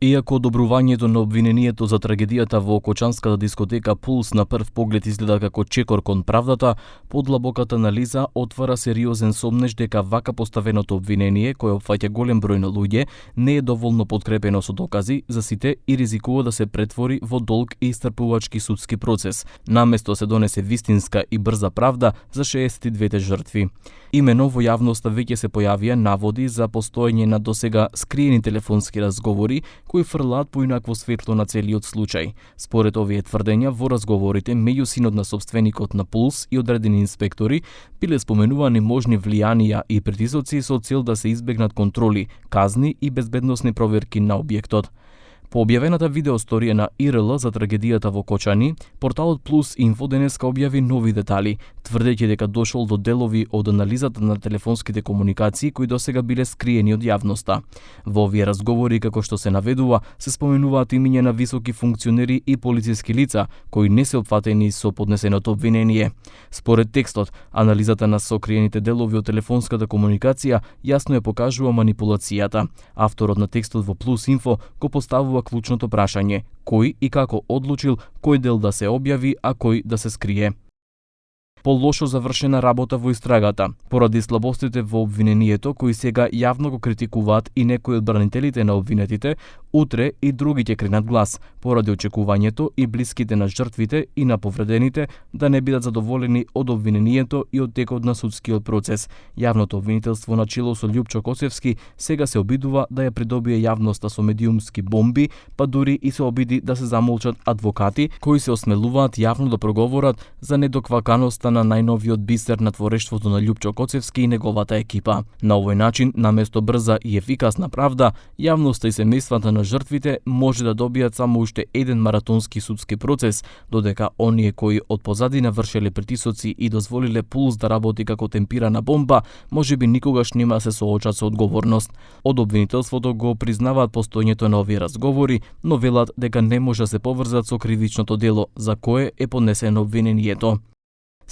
Иако одобрувањето на обвинението за трагедијата во окочанската дискотека Пулс на прв поглед изгледа како чекор кон правдата, подлабоката анализа отвара сериозен сомнеж дека вака поставеното обвинение, кое опфаќа голем број на луѓе, не е доволно подкрепено со докази за сите и ризикува да се претвори во долг и истрпувачки судски процес, наместо се донесе вистинска и брза правда за 62 жртви. Имено во јавноста веќе се појавија наводи за постоење на досега скриени телефонски разговори кои фрлаат поинакво светло на целиот случај. Според овие тврдења, во разговорите меѓу синот на собственикот на Пулс и одредени инспектори биле споменувани можни влијанија и притисоци со цел да се избегнат контроли, казни и безбедносни проверки на објектот. По објавената видеосторија на ИРЛ за трагедијата во Кочани, порталот Плюс Инфо денеска објави нови детали, тврдејќи дека дошол до делови од анализата на телефонските комуникации кои досега биле скриени од јавноста. Во овие разговори, како што се наведува, се споменуваат имиња на високи функционери и полициски лица кои не се опфатени со поднесеното обвинение. Според текстот, анализата на сокриените делови од телефонската комуникација јасно ја покажува манипулацијата. Авторот на текстот во Плюс Инфо го поставува клучното прашање: кој и како одлучил кој дел да се објави, а кој да се скрие? Полошо завршена работа во истрагата, поради слабостите во обвинението кои сега јавно го критикуваат и некои од бранителите на обвинетите, утре и други ќе кренат глас, поради очекувањето и блиските на жртвите и на повредените да не бидат задоволени од обвинението и од текот на судскиот процес. Јавното обвинителство на чело со Љупчо Косевски сега се обидува да ја придобие јавноста со медиумски бомби, па дури и се обиди да се замолчат адвокати кои се осмелуваат јавно да проговорат за недокваканоста на најновиот бисер на творештвото на Љупчо Косевски и неговата екипа. На овој начин, наместо брза и ефикасна правда, јавноста и семејствата на жртвите може да добијат само уште еден маратонски судски процес, додека оние кои од позадина вршеле притисоци и дозволиле Пулс да работи како темпирана бомба, можеби никогаш нема се соочат со одговорност. Од обвинителството го признаваат постоењето на овие разговори, но велат дека не може да се поврзат со кривичното дело за кое е поднесено обвинението.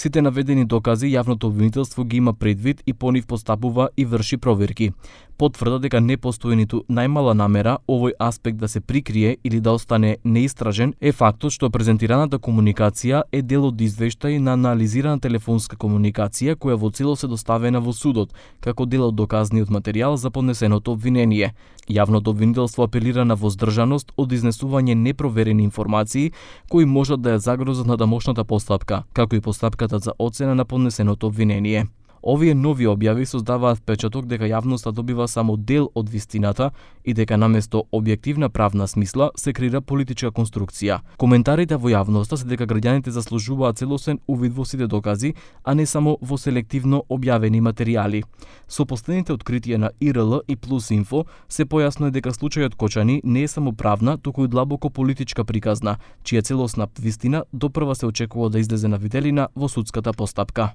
Сите наведени докази јавното обвинителство ги има предвид и по нив постапува и врши проверки. Потврда дека не постои ниту најмала намера овој аспект да се прикрие или да остане неистражен е фактот што презентираната комуникација е дел од извештај на анализирана телефонска комуникација која во целост е доставена во судот, како дел од доказниот материјал за поднесеното обвинение. Јавното обвинителство апелира на воздржаност од изнесување непроверени информации кои можат да ја загрозат надамошната постапка, како и постапката за оцена на поднесеното обвинение. Овие нови објави создаваат впечаток дека јавноста добива само дел од вистината и дека наместо објективна правна смисла се креира политичка конструкција. Коментарите во јавноста се дека граѓаните заслужуваат целосен увид во сите докази, а не само во селективно објавени материјали. Со последните откритија на ИРЛ и Плюс Инфо се појасно е дека случајот Кочани не е само правна, туку и длабоко политичка приказна, чија целосна вистина допрва се очекува да излезе на виделина во судската постапка.